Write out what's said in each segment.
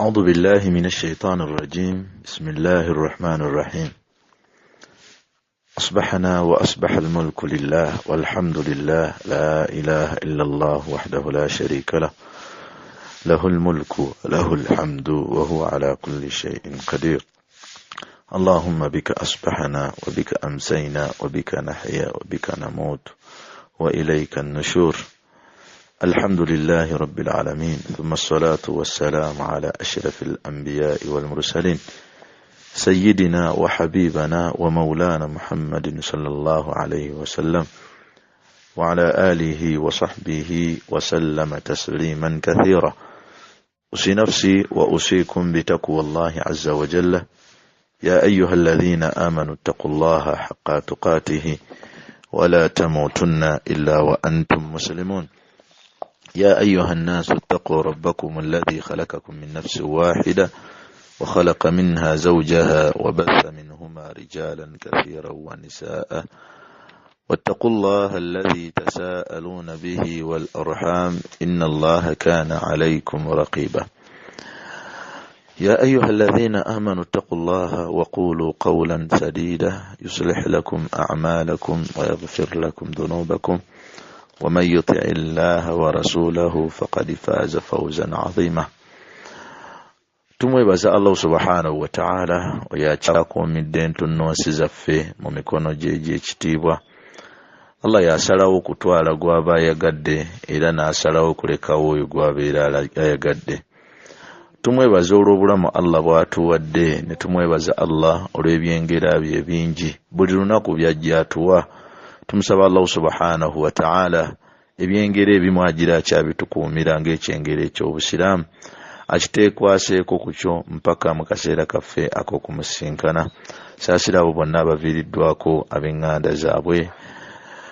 أعوذ بالله من الشيطان الرجيم. بسم الله الرحمن الرحيم. أصبحنا وأصبح الملك لله والحمد لله، لا إله إلا الله وحده لا شريك له، له الملك له الحمد وهو على كل شيء قدير. اللهم بك أصبحنا وبك أمسينا وبك نحيا وبك نموت وإليك النشور. الحمد لله رب العالمين، ثم الصلاة والسلام على أشرف الأنبياء والمرسلين، سيدنا وحبيبنا ومولانا محمد صلى الله عليه وسلم، وعلى آله وصحبه وسلم تسليما كثيرا. أوصي نفسي وأوصيكم بتقوى الله عز وجل. يا أيها الذين آمنوا اتقوا الله حق تقاته ولا تموتن إلا وأنتم مسلمون. يا أيها الناس اتقوا ربكم الذي خلقكم من نفس واحدة وخلق منها زوجها وبث منهما رجالا كثيرا ونساء، واتقوا الله الذي تساءلون به والأرحام إن الله كان عليكم رقيبا. يا أيها الذين آمنوا اتقوا الله وقولوا قولا سديدا يصلح لكم أعمالكم ويغفر لكم ذنوبكم، ومن يطع الله ورسوله فقد فاز فوزا عظيما. Tumwebaza Allah subhanahu wa ta'ala oyo akyakuumidde entunnunsi zaffe mu mikono gye egy'ekitiibwa. Allah yasalawo okutwala gw'aba ayagadde era n'asalawo okulekawo oyo gw'abeera ayagadde. Tumwebaza olw'obulamu Allah bw'atuwadde, ne tumwebaza Allah olw'ebyengera bye ebingi buli lunaku by'ajja atuwa. Tumusaba Allah subhanahu wa ta'ala ebyengera ebimu agira akyabitukuumira ng'ekyengera eky'obusiraamu, akiteekwaseeko ku kyo mpaka mu kaseera kaffe ak'okumusinkana. Saasira abo bonna abaviiriddwako ab'eŋŋanda zaabwe,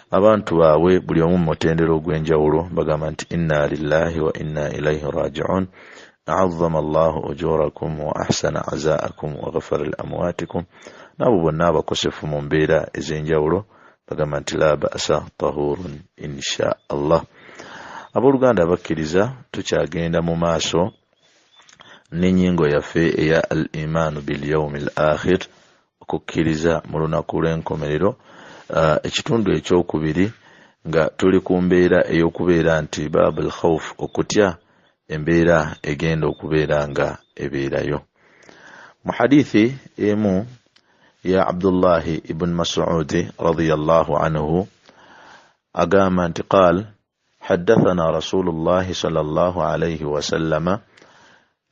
abantu baabwe, buli omu mu mutendera ogw'enjawulo, bagamba nti inna lillahi wa inna ilaihi raji'un. A'azzama Allahu ujurakum wa ahsana azaakum wa ghafara li amwatikum. N'abo bonna abakosefu mu mbeera ez'enjawulo bagamba nti la ba'sa tahurun insha Allah. Abooluganda abakkiriza, tukyagenda mu maaso n'ennyingo yaffe eya al-imaanu bil yawmil akhir, okukkiriza mu lunaku lw'enkomerero, ekitundu ekyokubiri, nga tuli ku mbeera ey'okubeera nti babul khawf, okutya embeera egenda okubeera nga ebeerayo. Mu hadithi emu ya Abdullahi ibn Mas'udi radiyallahu anhu agamba nti qaal haddathana Rasulullahi sallallahu alayhi wasallama,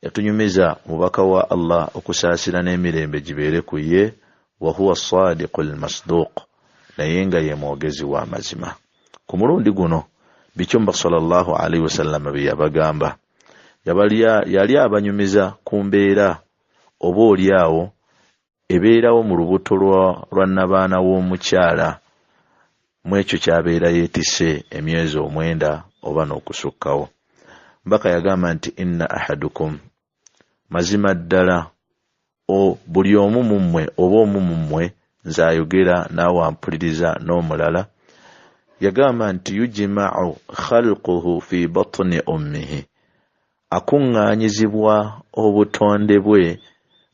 yatunyumiza mubaka wa Allah okusaasira n'emirembe gibeere ku ye, wa huwa sadiqul masduq, naye nga ye mwogezi wa mazima. Ku mulundi guno bikyomba sallallahu alayhi wasallama bye yabagamba, yali abanyumiza ku mbeera oba oli awo ebeerawo mu lubuto lwa nnabaana w'omukyala, mu ekyo ky'abeera yeetisse emyezi 9 oba n'okusukkawo. Mbaka yagamba nti inna ahadukum, mazima ddala buli omu mu mmwe oba omu mu mmwe, nze ayogera naawe ampuliriza n'omulala, yagamba nti yujma'u khalquhu fi batni ummihi, akuŋŋaanyizibwa obutonde bwe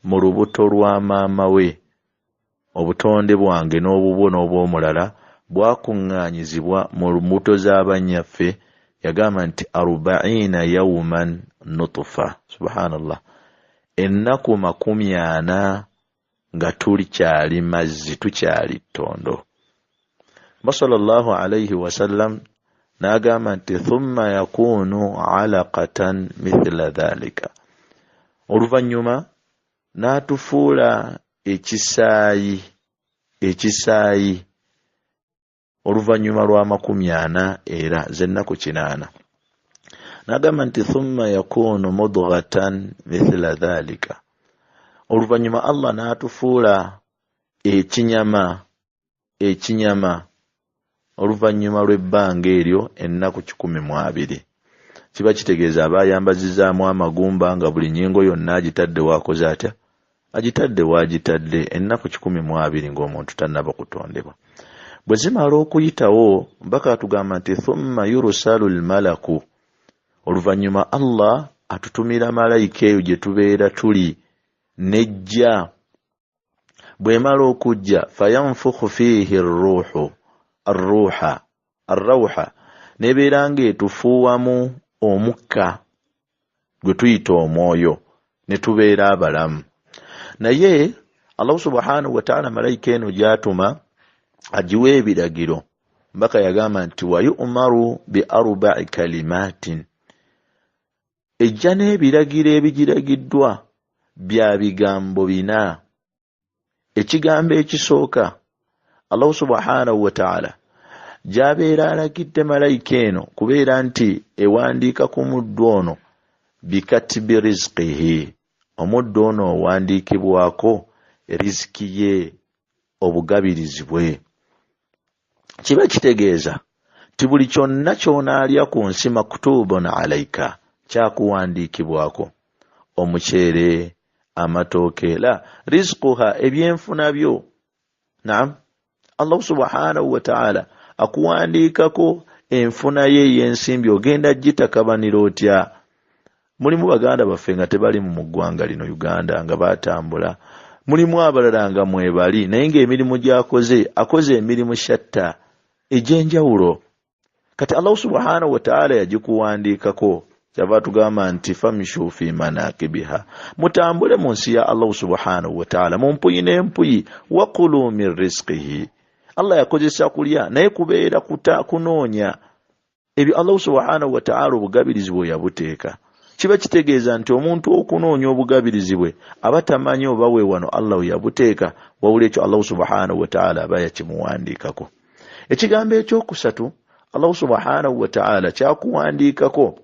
mu lubuto lwa maama we. Obutonde bwange n'obubwo n'obw'omulala bwakuŋŋaanyizibwa mu mbuto z'abannyaffe. Yagamba nti 40 yawman nutfa. Subhanallah, ennaku 40 nga tulikyali mazzi, tukyali ttondo. Sallallahu alayhi wasallam n'agamba nti thumma yakunu alaqatan mithla dhalika, oluvannyuma n'atufuula ekisaayi oluvannyuma lwa 40 era z'ennaku 8. N'agamba nti thumma yakunu mudghatan mithla dhalika, oluvannyuma Allah n'atufuula ekinyama oluvannyuma lw'ebbanga eryo ennaku 120. Kiba kitegeeza aba ayambazizaamu amagumba nga buli nnyingo yonna agitadde waakoze atya, agitadde waagitadde ennaku 120 ng'omuntu tannaba kutondebwa. Bwe zimala okuyitawo mbaka atugamba nti thumma yursalu lmalaku, oluvannyuma Allah atutumira malayika eyo gye tubeera tuli nejja. Bwemala okujja, fayanfukhu fiihi ruuhu arruha arrawha, nebeera ng'etufuuwamu omukka gwe tuyita omwoyo, ne tubeera abalamu. Naye Allahu subhanahu wataala malayika eno gy'atuma agiwa ebiragiro. Mbaka yagamba nti wa yu'maru bi arba'i kalimatin, ejja n'ebiragiro ebigiragiddwa bya bigambo bina. Ekigambo ekisooka Allahu subhanahu wataala gy'abeera alagidde malayika eno kubeera nti ewandiika ku muddu ono bikatibi rizqihi, omuddu ono owandiikibwako riziki ye, obugabirizi bwe. Kiba kitegeeza ti buli kyonna ky'onaalya ku nsi maktubun alaika, kyakuwandiikibwako. Omuceere, amatooke, la rizquha, ebyenfuna byo. Naam, Allahu subhanahu wataala akuwandiikako enfuna ye ey'ensimbi, ogenda gitakabanira otya? Mulimu baganda baffe nga tebali mu ggwanga lino Uganda, nga batambula. Mulimu abalala nga mwebali, naye ng'emirimu gy'akoze, akoze emirimu shatta egy'enjawulo. Kati Allahu subhanahu wataala yagikuwandiikako. Kyava tugamba nti famshu fi manakibiha, mutambule mu nsi ya Allahu subhanahu wataala mu mpuyi n'empuyi. Wakulu min rizqihi, Allah yakozesa kulya naye kubeera kunoonya ebyo Allahu subhanahu wataala obugabirizi bwe yabuteeka. Kiba kitegeeza nti omuntu okunoonya obugabirizi bwe aba tamanyi oba we wano Allah we yabuteeka, wabula ekyo Allahu subhanahu wataala aba yakimuwandiikako. Ekigambo ekyokusatu Allahu subhanahu wataala kyakuwandiikako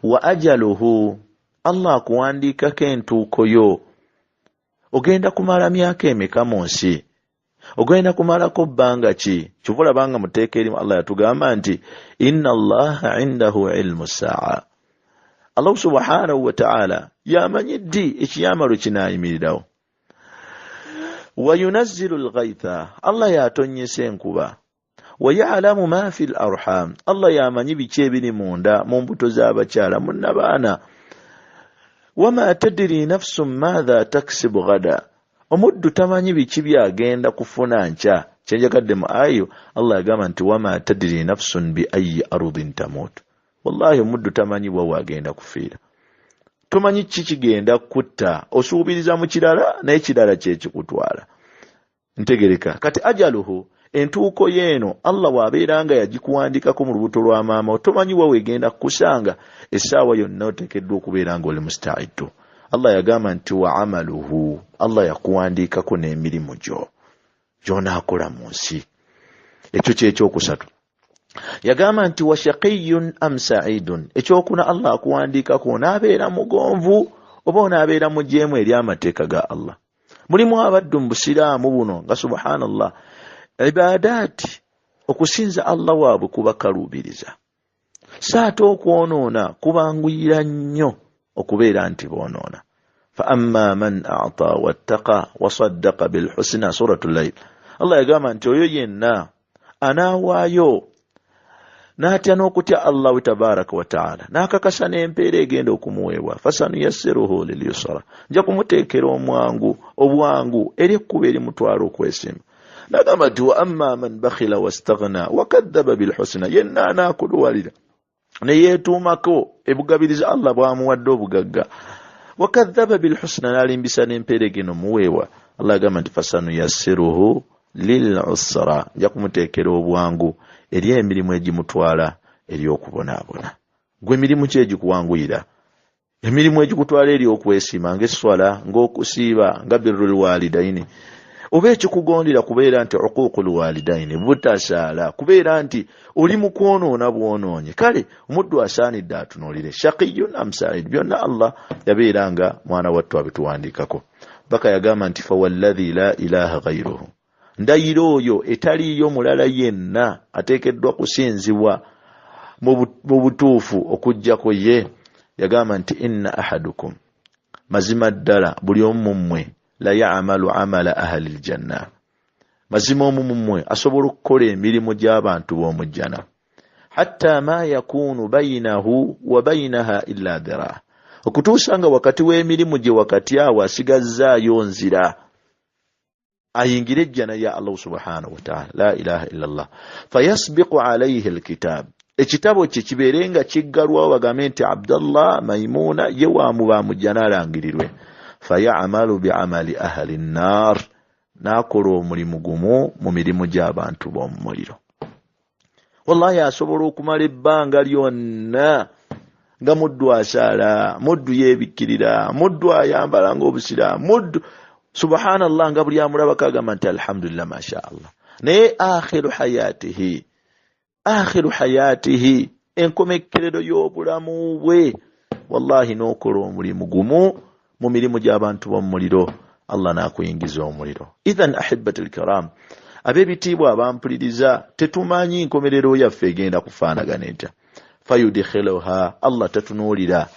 wa ajaluhu, Allah akuwandiikako entuuko yo. Ogenda kumala myaka emeka mu nsi? Ogenda kumalako bbanga ki? Kyova olaba mu tteeka erimu Allah yatugamba nti inna Allaha indahu ilmu saa, Allahu subhanahu wataala yamanyi ddi ekiyama lwe kinaayimirirawo. Wa yunazzilu lghaitha, Allah yatonnyesa enkuba. Wa yalamu ma fi l arham, Allah yamanyi biki ebiri munda mu mbuto z'abakyala munnabaana. Wama tadiri nafsun maatha taksibu gada, omuddu tamanyi biki byagenda kufuna nkya. Kyenjagadde mu ayo Allah yagamba nti wama tadiri nafsun bi ayi ardin tamut, wallahi omuddu tamanyi wa wagenda kufiira. Tomanyi ki kigenda kutta, osuubiriza mu kirala naye kirala kyekikutwala. Ntegereka. Kati ajaluhu, entuuko yeeno Allah bw'abeera nga yagikuwandikako mu lubuto lwa maama, tomanyi wa wegenda kukusanga. Essaawa yonna oteekeddwa okubeera nga oli mustaidu. Allah yagamba nti wa amaluhu, Allah yakuwandiikako n'emirimu gyo gy'onaakola mu nsi. Ekyo kyekyokusatu. Yagamba nti wa shaqiyun am saidun, ekyokuna Allah akuwandiikako onaabeera mugonvu oba onaabeera mujeemu eri amateeka ga Allah. Mulimu abaddu mu busiraamu buno nga subhanallah, ibadaati okusinza Allah waabwe kubakaluubiriza, saate okwonoona kubanguyira nnyo okubeera nti boonoona. Fa amma man ata wattaqa wasaddaqa bilhusna, suratu llail. Allah yagamba nti oyo yenna anaawaayo n'atya n'okutya Allahu tabaraka wataala, n'akakasa n'empeera egenda okumuweebwa, fasanuyassiruhu lilyusra, nja kumuteekera omwangu obwangu eri ekkubo erimutwala okwesiima. N'agamba nti wa amma man bakhila wastaghna wakadhaba bilhusna, yenna anaakuluwalira ne yeetuumako ebugabirizi Allah bw'amuwadde obugagga, wakadhaba bilhusna, n'alimbisa n'empeera egenda omuweebwa. Allah agamba nti fasanuyassiruhu lil usra, nja kumuteekera obwangu eri emirimu egimutwala eri okubonaabona. Gwe emirimu ki egikuwanguyira? Emirimu egikutwala eri okwesiima, ng'esswala, ng'okusiiba, nga birrul walidaini, oba ekikugondera kubeera nti uquuqul walidaini, butasaala, kubeera nti oli mu kwonoona bwonoonye. Kale omuddu asaanidde atunuulire shaqiyun am said, byonna Allah yabeera nga mwana wattu abituwandiikako. Baka yagamba nti fawalladhi la ilaha ghairuhu, ndayira oyo etaliiyo mulala yenna ateekeddwa kusinzibwa mu butuufu okuggyako ye. Yagamba nti inna ahadukum, mazima ddala buli omu mu mmwe, la ya'malu amala ahli ljanna, mazima omu mu mmwe asobola okukola emirimu gy'abantu b'omu jjana, hatta ma yakunu bainahu wa bainaha illa dhiraa, Okutuusa nga wakati w'emirimu gye wakati awo asigazzaayo nzira ayingire ejjana ya Allahu subhanahu wa ta'ala. La ilaha illallah. Fayasbiqu alayhi alkitab, ekitabo kye kibeere nga kiggalwawo, bagambe nti Abdallah Maimuna ye waamuba mujjana alangirirwe. Fayamalu biamali ahli nnar, n'akola omulimu gumu mu mirimu gy'abantu b'omu muliro. Wallahi asobola okumala ebbanga lyonna nga muddu asaala, muddu yeebikkirira, muddu ayambala ng'obusiraamu, muddu subhanallah, nga buli amulabako agamba nti alhamdulillah masha Allah. Naye akhiru hayatihi, akhiru hayatihi, enkomekkerero y'obulamu bwe, wallahi n'okola omulimu gumu mu mirimu gy'abantu b'omu muliro, Allah n'akuyingiza omuliro. Ithan ahibati lkiram, ab'ebitiibwa abampuliriza, tetumanyi nkomerero yaffe egenda kufaanagana etya. Fayudkhiluha, Allah tatunuulira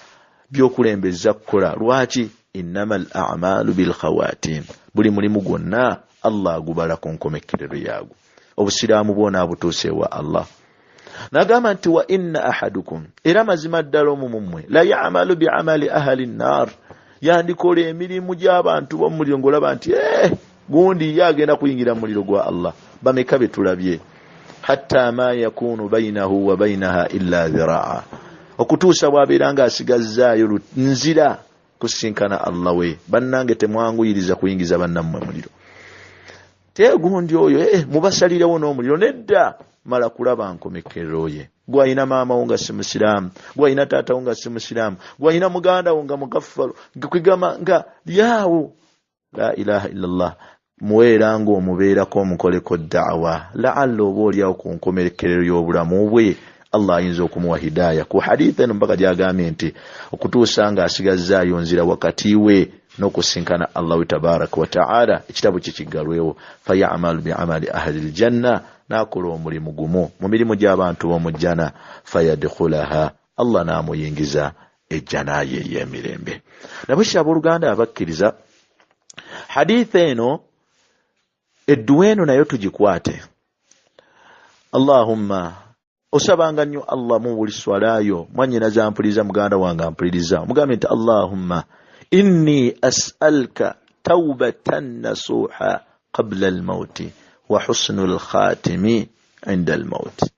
byokulembeza kukola. Lwaki? Innama al amalu bilkhawatim, buli mulimu gwonna Allah agubala ku nkomekkerero yaagwo. Obusiraamu bwona abutuuse ewa Allah. Nagamba nti wa inna ahadukum, era mazima ddala omu mummwe, la yamalu biamali ahali nnar, yandikola emirimu gy'abantu b'omuliro, ng'olaba nti gundi ye agenda kuyingira mu muliro gwa Allah. Bameka be tulabye? Hatta ma yakunu bainahu wa bainaha illa dhiraa, okutuusa bw'abeera ng'asigazzaayo nzira kusinkana Allah we. Bannange, temwanguyiriza kuyingiza bannammwe muliro. Tegundi oyo mubasalirewo n'omuliro, nedda, mala kulaba nkomekkerero ye. Gwalina maama wo nga si musiraamu, gwalina taata wo nga si musiraamu, gwalina muganda wo nga mugaffalu, kwegamba nga lyawo. La ilaha illallah. Muweera ng'omubeerako, omukoleko daawa, laalla oba oliawo ku nkomekerero y'obulamu bwe Allah ayinza okumuwa hidaya. Ku haditha eno mpaka gyagambye nti okutuusa ng'asigazzaayo nzira wakati we n'okusinkana Allahu tabaraka wa taala, ekitabo kye kiggalwewo. Fayamalu biamali ahli ljanna, n'akola omulimu gumu mu mirimu gy'abantu b'omu jjana. Fayadkhulaha, Allah n'amuyingiza ejjana ye ey'emirembe. Nabwekityo abooluganda abakkiriza, haditha eno, edduwa eno nayo tugikwate. Allahumma, osabanga nnyo Allah mu buli swalayo. Mwannyinaze ampuliriza, muganda wange ampuliriza, omugambe nti Allahumma inni as'aluka taubatan nasuha qabla almauti wa husnu lkhatimi inda almauti.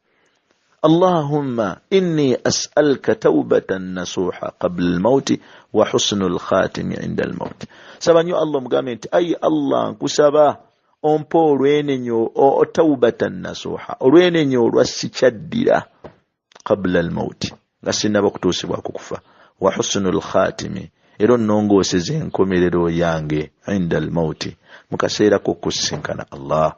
Allahumma inni as'aluka taubatan nasuha qabla almauti wa husnu lkhatimi inda almauti. Saba nnyo Allah, omugambe nti ayi Allah, nkusaba ompa olwenenyo, taubatan nasuha, olwenenyo olwa sikyaddira, qabla almauti, nga sinnaba kutuusibwako kufa, wa husnu lkhatimi, era onnongooseza enkomerero yange, inda almauti, mu kaseera k'okusisinkana Allah.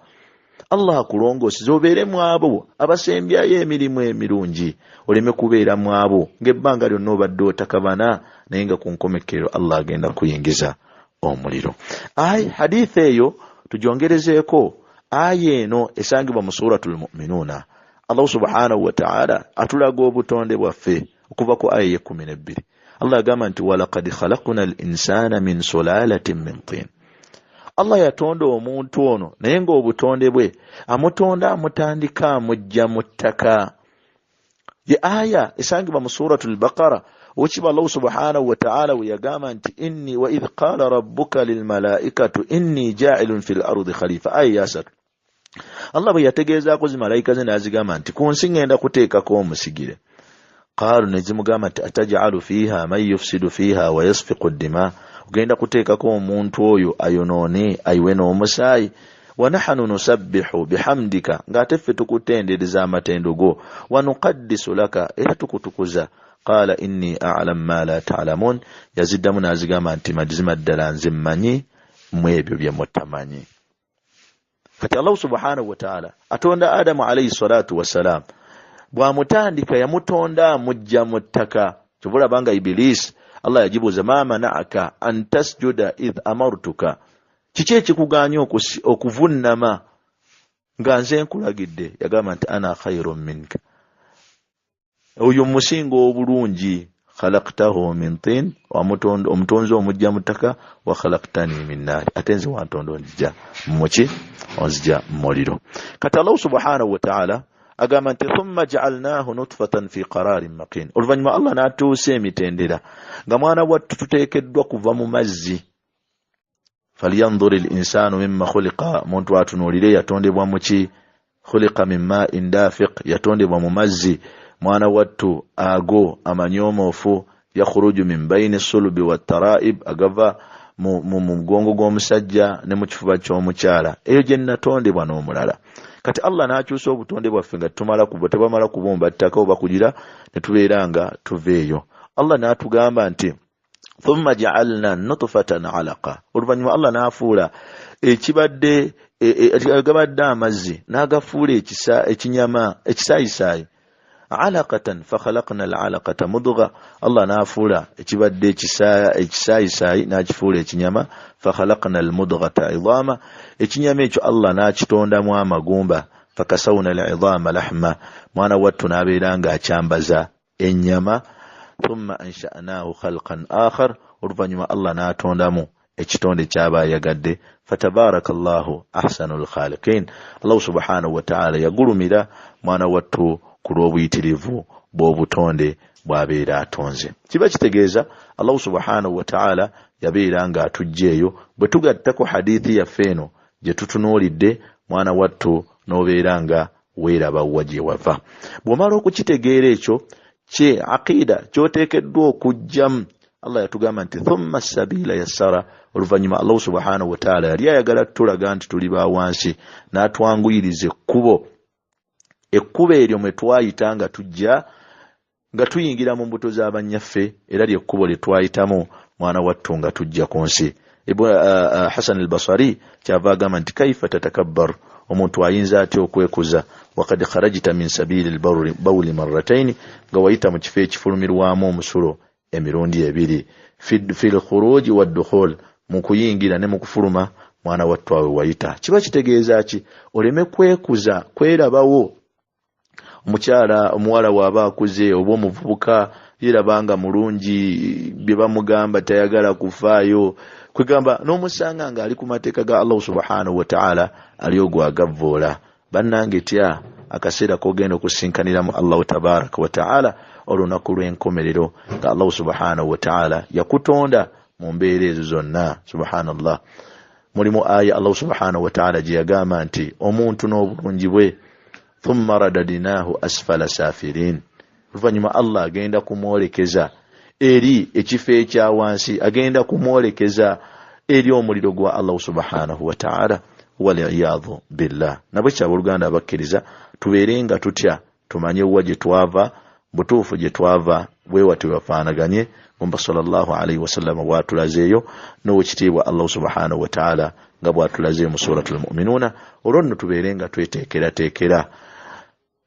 Allah akulongooseza obeere mu abo abasembyayo emirimu emirungi, oleme kubeera mu abo ng'ebbanga lyonna obadde otakabana, naye nga ku nkomekerero Allah agenda kuyingiza omuliro. Ayi haditha eyo tugyongerezeeko aya eno esangibwa mu Suratul Muminuuna. Allahu subhanahu wataala atulaga obutonde bwaffe okuva ku aya ey'e12. Allah agamba nti walaqad khalaqna al insana min sulalatin min tin. Allah yatonda omuntu ono, naye ng'obutonde bwe amutonda amutandika amujja mu ttaka. Ye aya esangibwa mu Suratu Lbaqara, okiba Allahu subhanahu wataala we yagamba nti inni wa idh qala rabbuka lilmalaikatu inni jailun fi lardi khalifa, aya yasatu. Allah bwe yategeezaako zimalayika ze n'azigamba nti ku nsi ŋŋenda kuteekako omusigire. Qaalu, ne zimugamba nti atajalu fiiha man yufsidu fiiha wa yasfiku ddima, ogenda kuteekako omuntu oyo ayonoone ayiwe n'omusaayi? Wa nahanu nusabbihu bihamdika, ng'ate ffe tukutendereza amatendo go, wa nuqaddisu laka, era tukutukuza. Qaala inni alamu ma la talamun, yaziddamu n'azigamba nti mazima ddala nze mmanyi mu ebyo bye mutamanyi. Kati Allahu subhanahu wataala atonda Adamu alaihi salatu wassalam, bw'amutandika yamutonda amujja mu ttaka. Kyova olaba nga Ibilisi Allah yagibuuza ma manaka an tasjuda idh amartuka, kiki ekikuganya okuvunnama nga nze nkulagidde? Yagamba nti ana khairun minka, oyo musinga obulungi, khalaktahu min tin, omutonzi omujja mu ttaka, wa khalaktani min naari, ate nze wantonda onzija muki? Onzija mu muliro. Kati Allahu subhanahu wataala Agamba nti thumma jaalnahu nutfatan fi qararin makin. Oluvannyuma Allah n'atuusa emitendera nga mwana wattu tuteekeddwa kuva mu mazzi. Falyanzuri l insanu mimma khuliqa, muntu atunuulire yatondebwa muki. Khuliqa min ma'in dafiq, yatondebwa mu mazzi mwana wattu ago amanyomoofu. Yakhruju min bayini sulubi wattaraib, agava mu mugongo gw'omusajja ne mu kifuba ky'omukyala. Eyo gye natondebwa n'omulala. Kati Allah n'akyusa obutonde bwaffe nga tumala tebamala kubumba ttaka oba kugira ne tubeera nga tuva eyo. Allah n'atugamba nti thumma ja'alna nutfatan alaqa. Oluvannyuma Allah n'afuula ekibadde agabadde amazzi n'agafuula ekinyama ekisaayisaayi, alaqatan fakhalaqna alalaqata mudgha. Allah n'afuula ekibadde ekisaayisaayi n'akifuula ekinyama, fakhalaqna almudghata idama. Ekinyama ekyo Allah n'akitondamu amagumba, fakasawna alidama lahma. Mwana wattu n'abeera ng'akyambaza ennyama. Thumma ansha'nahu khalqan akhar. Oluvannyuma Allah n'atondamu ekitonde kyaba ayagadde. Fatabarakallahu ahsanul khaliqin. Allah subhanahu wa ta'ala yagulumira mwana wattu ku lw'obuyitirivu bw'obutonde bw'abeera atonze. Kiba kitegeeza Allah subhanahu wa ta'ala yabeera ng'atujja eyo. Bwe tugattako hadithi yaffe eno gye tutunuulidde, mwana wattu n'obeera nga weeraba wa gye wava. Bw'omala okukitegeera ekyo kye aqida ky'oteekeddwa okuggyamu, Allah yatugamba nti thumma sabila yassara. Oluvannyuma Allah subhanahu wa ta'ala yali ayagala tutulaga nti tuli ba wansi, n'atwanguyiriza ekkubo. Ekkubo eryo mwe twayita nga tujja nga tuyingira mu mbuto z'abannyaffe, era lyekkubo lye twayitamu mwana wattu nga tujja ku nsi. Hasan al-Basri kyava agamba nti kaifa tatakabbar, omuntu ayinza atya okwekuza, wakad kharajta min sabili lbawli marrataini, nga wayita mu kifo ekifulumirwamu omusulo emirundi ebiri, fi lkhuruji waddukhul, mu kuyingira ne mu kufuluma mwana wattu awe wayita. Kiba kitegeeza ki? Oleme kwekuza, kwerabawo. Omukyala omuwala bw'aba akuze oba omuvubuka yerabanga mulungi, bye bamugamba tayagala kufaayo, kwegamba n'omusanga ng'ali ku mateeka ga Allah subhanahu wa ta'ala ali ogwo agavvoola. Bannange tya akaseera k'ogenda okusinkaniramu Allahu tabaraka wa ta'ala olunaku lw'enkomerero, nga Allah subhanahu wa ta'ala yakutonda mu mbeera ezo zonna. Subhanallah, mulimu aya Allah subhanahu wa ta'ala gye yagamba nti omuntu n'obulungi bwe, thumma radadnahu asfala safirin. Oluvannyuma Allah agenda kumwolekeza eri ekifo ekya wansi, agenda kumwolekeza eri omuliro gwa Allah subhanahu wa ta'ala, waliyadhu billah. Nabwe kyaba oluganda abakkiriza, tubeere nga tutya, tumanye wa gye twava, butuufu gye twava bwe watyo bafaanaganye ngomba sallallahu alaihi wasallam bw'atulazeeyo, n'owekitiibwa Allah subhanahu wa ta'ala nga bw'atulazeeyo mu suratul mu'minuuna. Olwo nno tubeere nga tweteekerateekera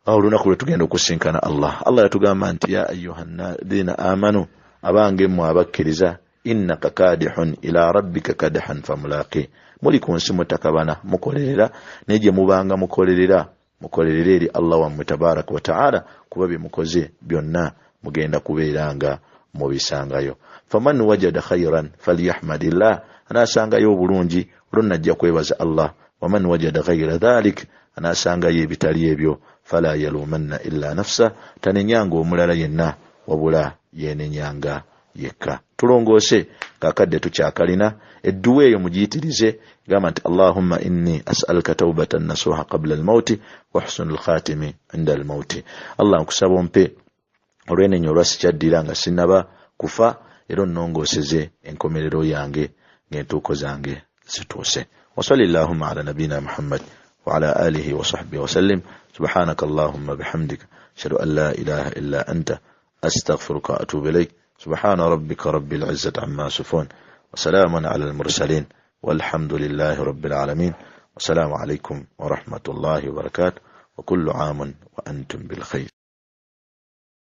olunaku lwe tugenda okusinkana Allah. Allah yatugamba nti ya ayuha ladhina amanu, abange mmwe abakkiriza, innaka kadihun ila rabbika kadhan famulaqi. Muli ku nsi mutakabana, mukolerera, naye gye mubanga mukolerera, mukolerere eri Allah wammwe tabaraka wa taala, kuba bye mukoze byonna mugenda kubeera nga mubisangayo. Faman wajada khairan falyahmadillah, anaasangayo obulungi olwo najja kwebaza Allah. Waman wajada ghaira dhalik, anaasangayo ebitali ebyo, fala yalumanna illa nafsa, tanenyanga omulala yenna wabula yeenenyanga yekka. Tulongoose ng'akadde tukyakalina. Edduwa eyo mugiyitirize, gamba nti Allahumma inni as'aluka taubatan nasuha qabla almauti wa husnul lkhatimi inda almauti. Allah, nkusaba ompe olwenenya olwa sikyaddira nga sinnaba kufa, era onnongooseze enkomerero yange ng'entuuko zange zituuse. Wasali llahumma ala nabiyina Muhammad wa ala alihi wa sahbihi wasallim. Subhanaka allahumma bihamdika, ashhadu an la ilaha illa anta, astaghfiruka wa atubu ilaik. Subhana rabbika rabbil izzati amma yasifun, wa salamun ala almursalin, walhamdulillahi rabbil alamin. Wassalamu alaikum wa rahmatullahi wa barakatuh, wa kullu amun wa antum bil khair.